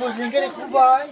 بازیگر خوب بای.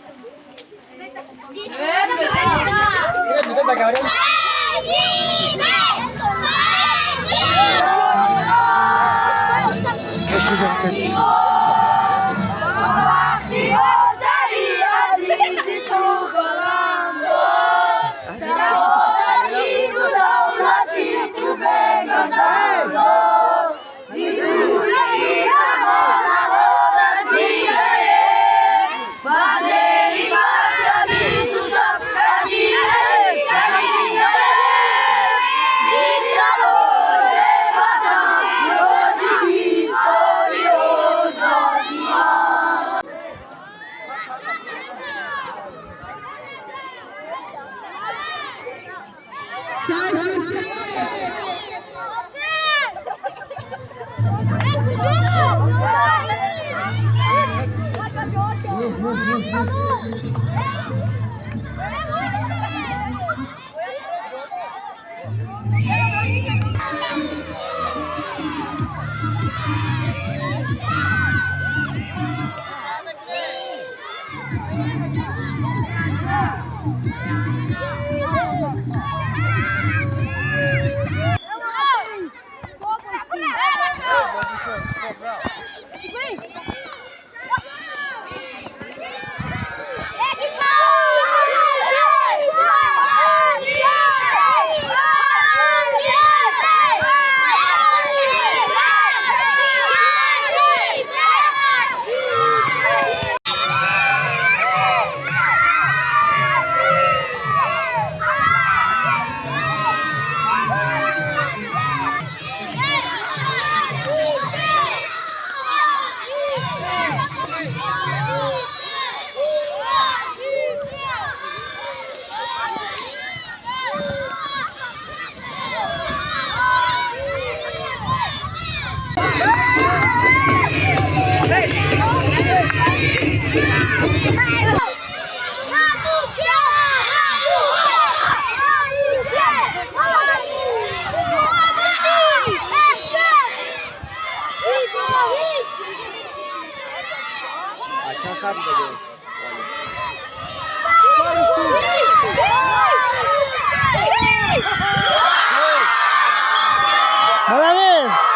Молодец!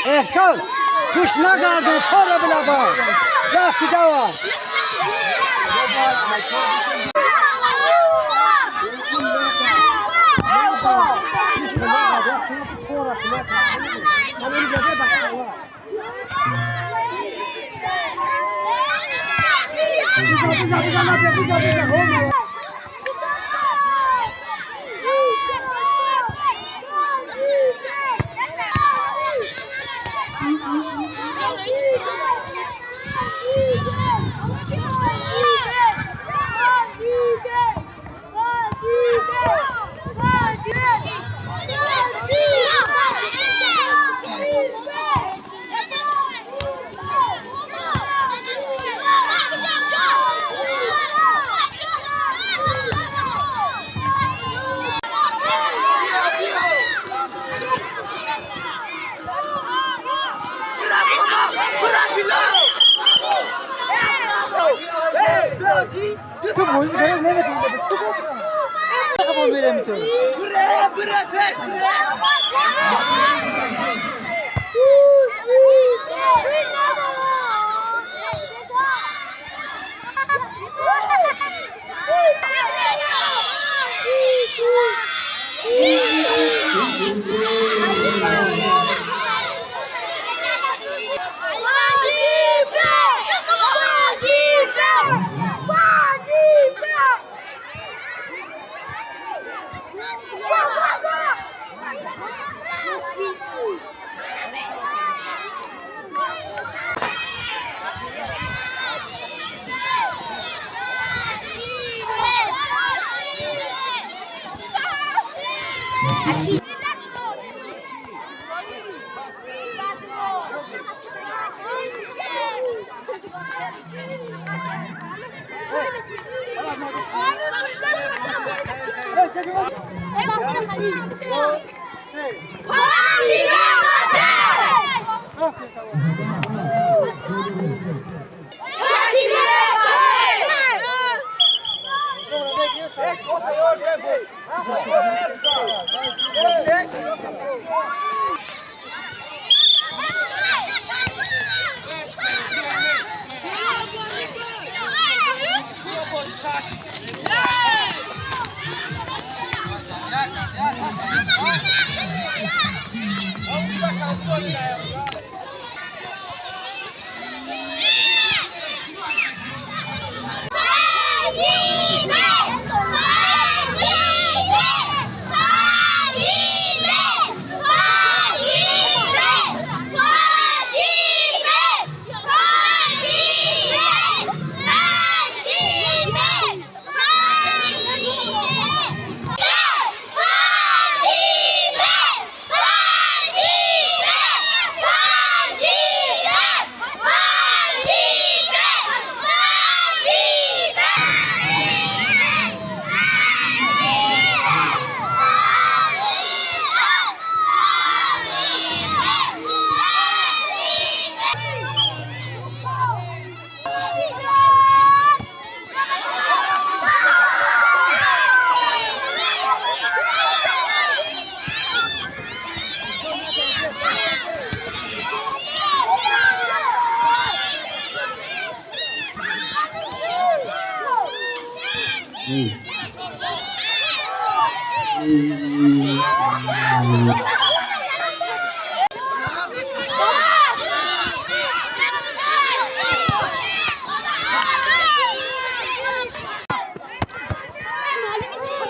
احسان گوش نگردون پا بلا رفتی دوا. мерем ту.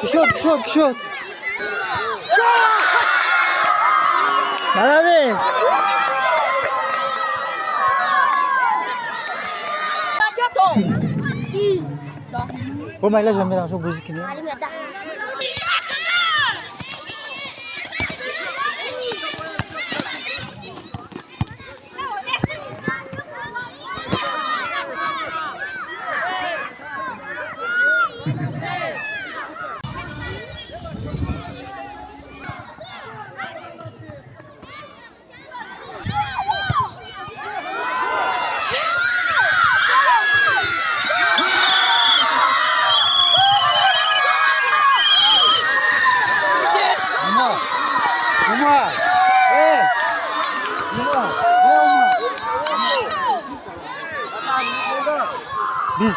Кушод, кушод, кушод. Молодец. Бо майла жан мерам шо бозӣ кунем. Biz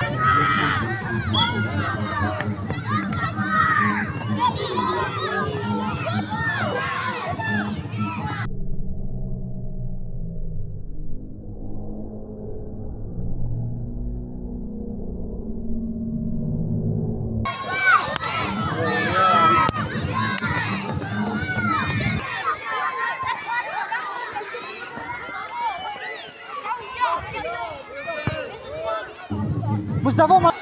Mustafa.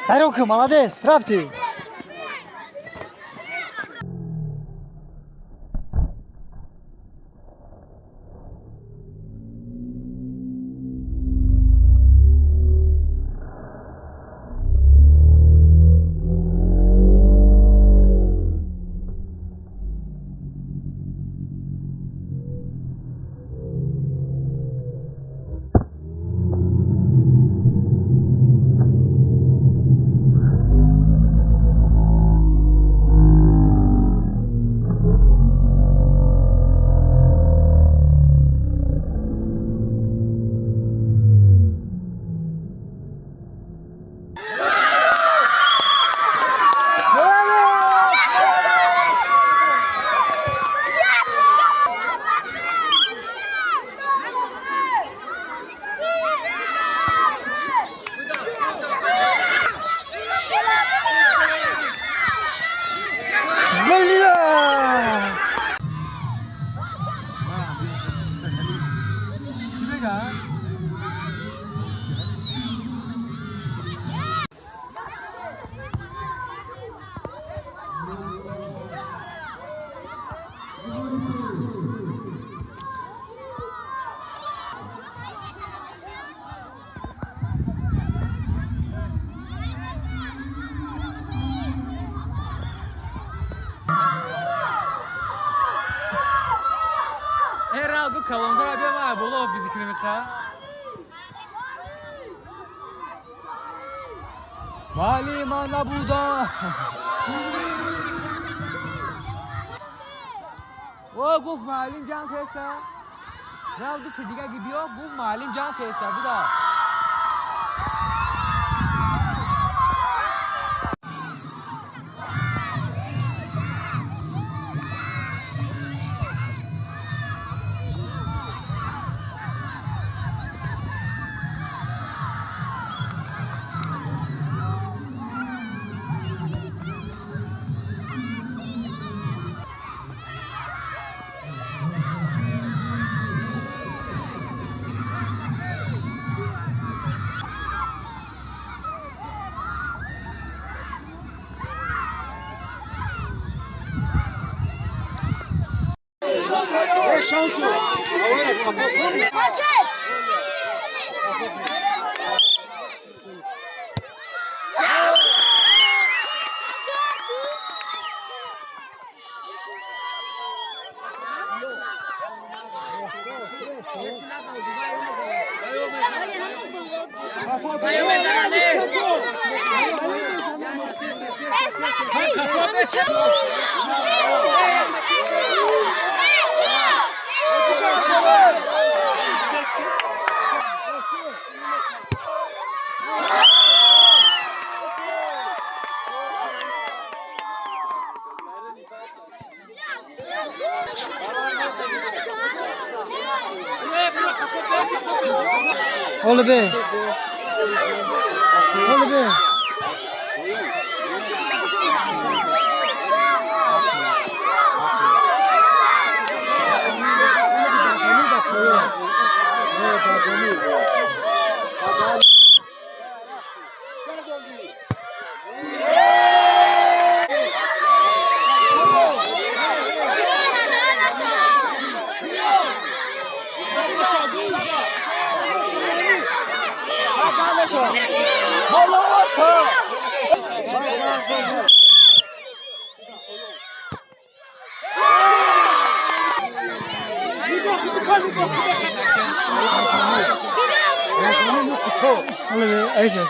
Тарока, молодец, рафти. На, гу калонгара бия ма боло физик намиха. Вали ман набуда. О, гуфт муаллим ҷамъ кеса. На, ду дига ги биё, гуфт муаллим ҷамъ кеса буда. Оле бе. Оле бе. Оле бе, айша.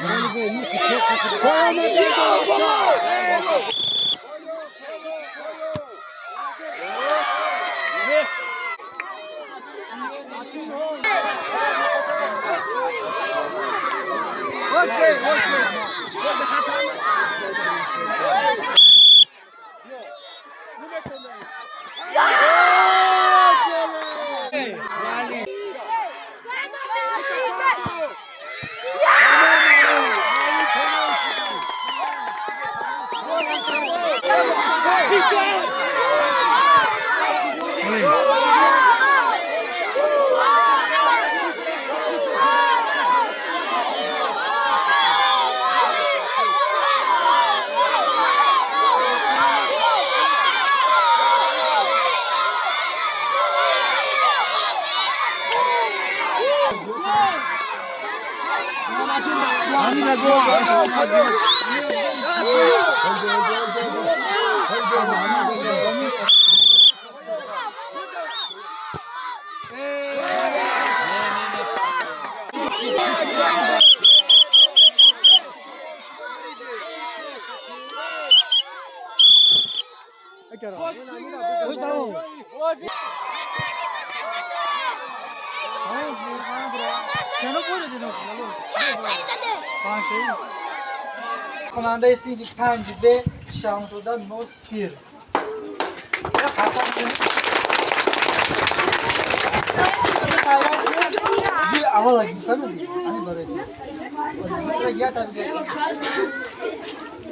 Хонандаи синфи 5 Б Шамсуда Носир.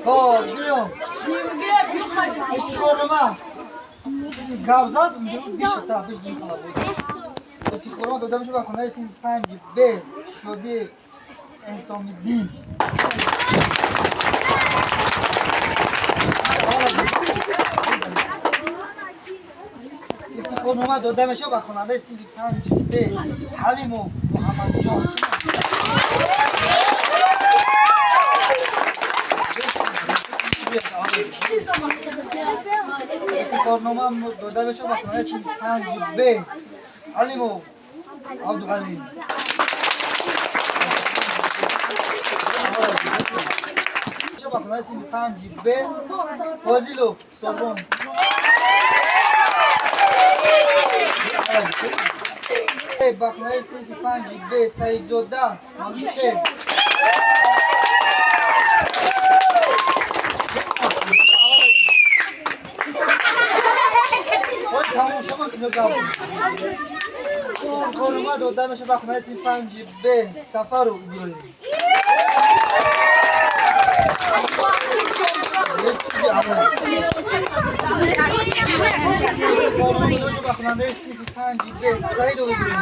Хоб, дуюм. Ифтихорнома. Гавзад бишта ифтихорнома дода мешавад ба хонандаи синфи 5 Б Шоди Эҳсомиддин. Ифтихорнома дода мешавад ба хонандаи синфи 5 Б Ҳалимов Муҳаммадҷон. Ифтихорнома дода мешавад ба хонандаи синфи 5 Б Алимов Абдуҳалим. Ба хонандаи синфи панҷи Б Фозилов Собон. Ба хонандаи синфи панҷи Б Саидзода Мамушер. Тамом шумо кино гап. Ифтихорнома дода мешавад ба хонандаи синфи панҷи Б Сафаров Иброҳим. Ба хонандаи синфи панҷи Б Саидов Иброҳим.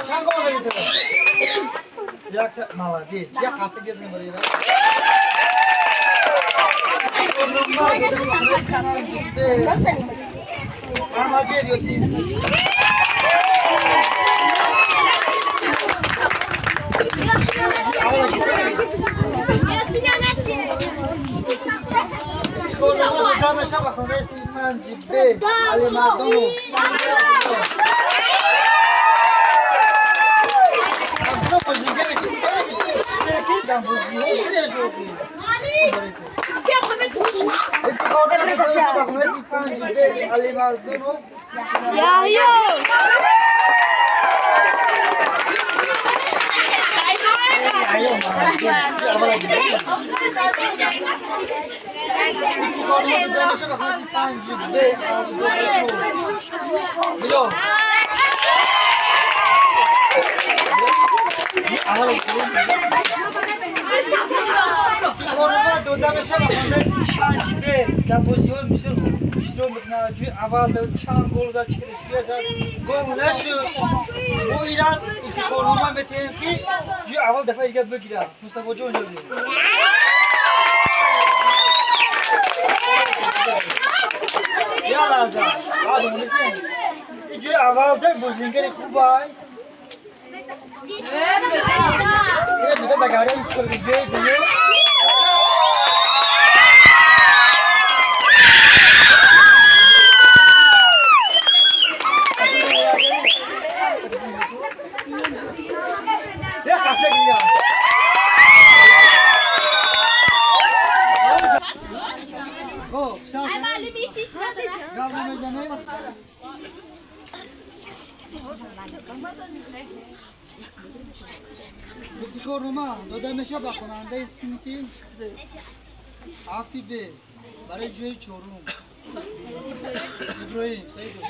Чанд гол задӣ? Якта, молодец. Як ҳафта гезем барои. Аҳмадиев Ёсин. Ифтихорнома дода мешавад ба хонандаи синфи панҷи Б Алимардонов. Ифтихорнома дода мешавад ба хонандаи синфи панҷи Б дар бозиҳои бисёр хуб иштирок мекунад. Ҷои аввал чанд гол зад, чирисгира зад, гол нашуд. Мо иран ифтихорнома метиҳем, ки ҷои аввал дафъаи дигар бигирад. Мустафоҷон ҷо биё. Як лаҳза, ҷои аввал да бозингари хубай. Бида дагарем ҷои дуюм. Як ҳафта гирям. Хоб, сар гап мезанем. Ифтихорнома дода мешавад ба хонандаи синфи ҳафти Б барои ҷои чорум Иброҳим Саидов.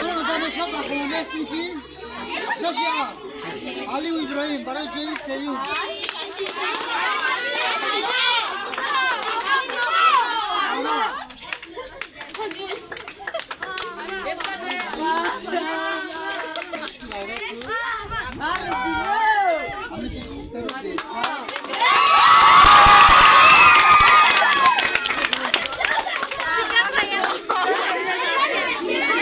Дода мешавад ба хонандаи синфи шаши А Алиу Иброҳим барои ҷои сеюм.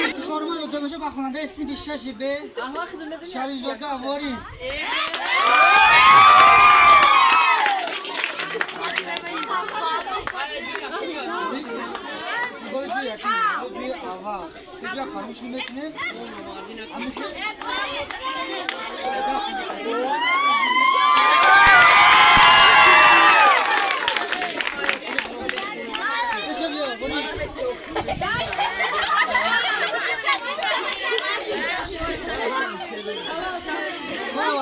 Ифтихорнома дода мешавад ба хонандаи синфи шаши Б Шарифзода Ворис. Ҷои аввал иҷа фаромӯш намекунем.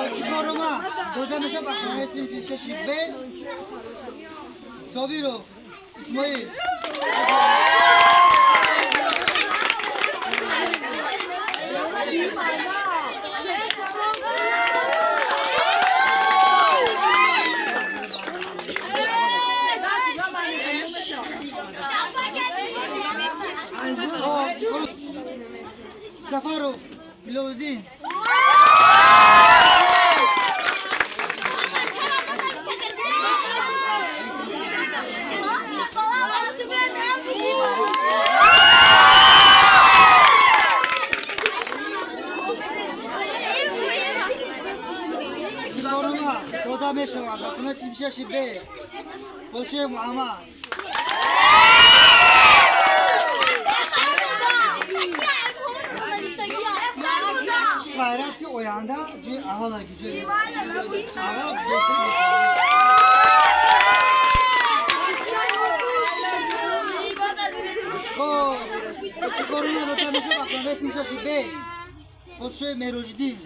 Ифтихорнома дода мешавад ба хонандаи синфи шаши Б Собиров Исмоил. Сафаров Билолиддин. мешавад ба хонаи синфи шаши Б Подшоҳи Муҳаммад. Ғайрат ки оянда ҷои аввал аги ҷои аввал. Хоб, ифтихорнома дода мешавад ба хонандаи синфи шаши Б Подшоҳи Мероҷиддин.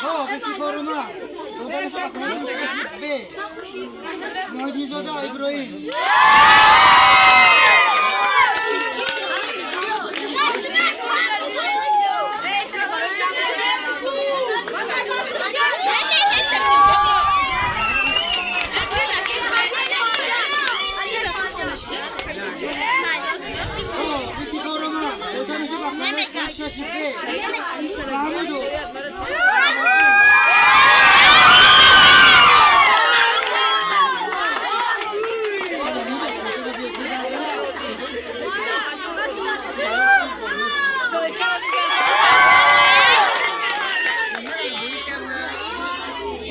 Хоб, ифтихорнома дода мешавад ба хонандаи синфи шаши Б Муҳиддинзода Иброҳим. Хоб, ифтихорнома дода мешавад ба хонандаи синфи шаши Б Маҳмуду.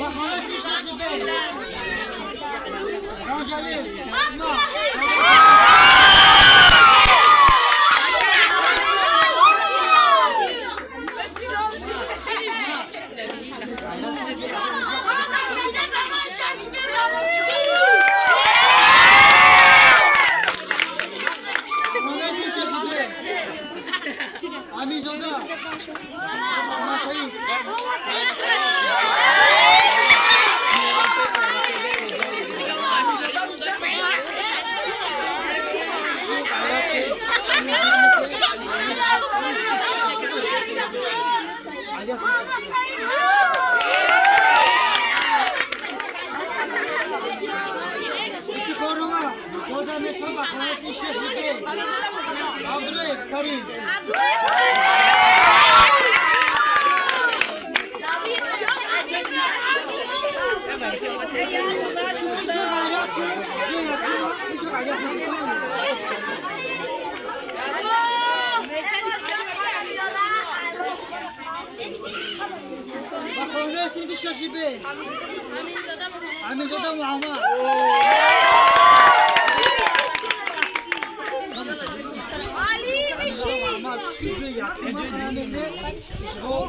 Ба хонаи синфи шаши Б Ганҷалиев Фотима. Хонаи синфи шаши Б Аминзода Масаид. Ифтихорнома дода мешавад ба хонаи синфи шаши Б Абдуллоев Карим. Ба хонандаи синфи шаши Б Аминзода Муҳаммад. Муҳаммад ҷои якума хонандаи ишғол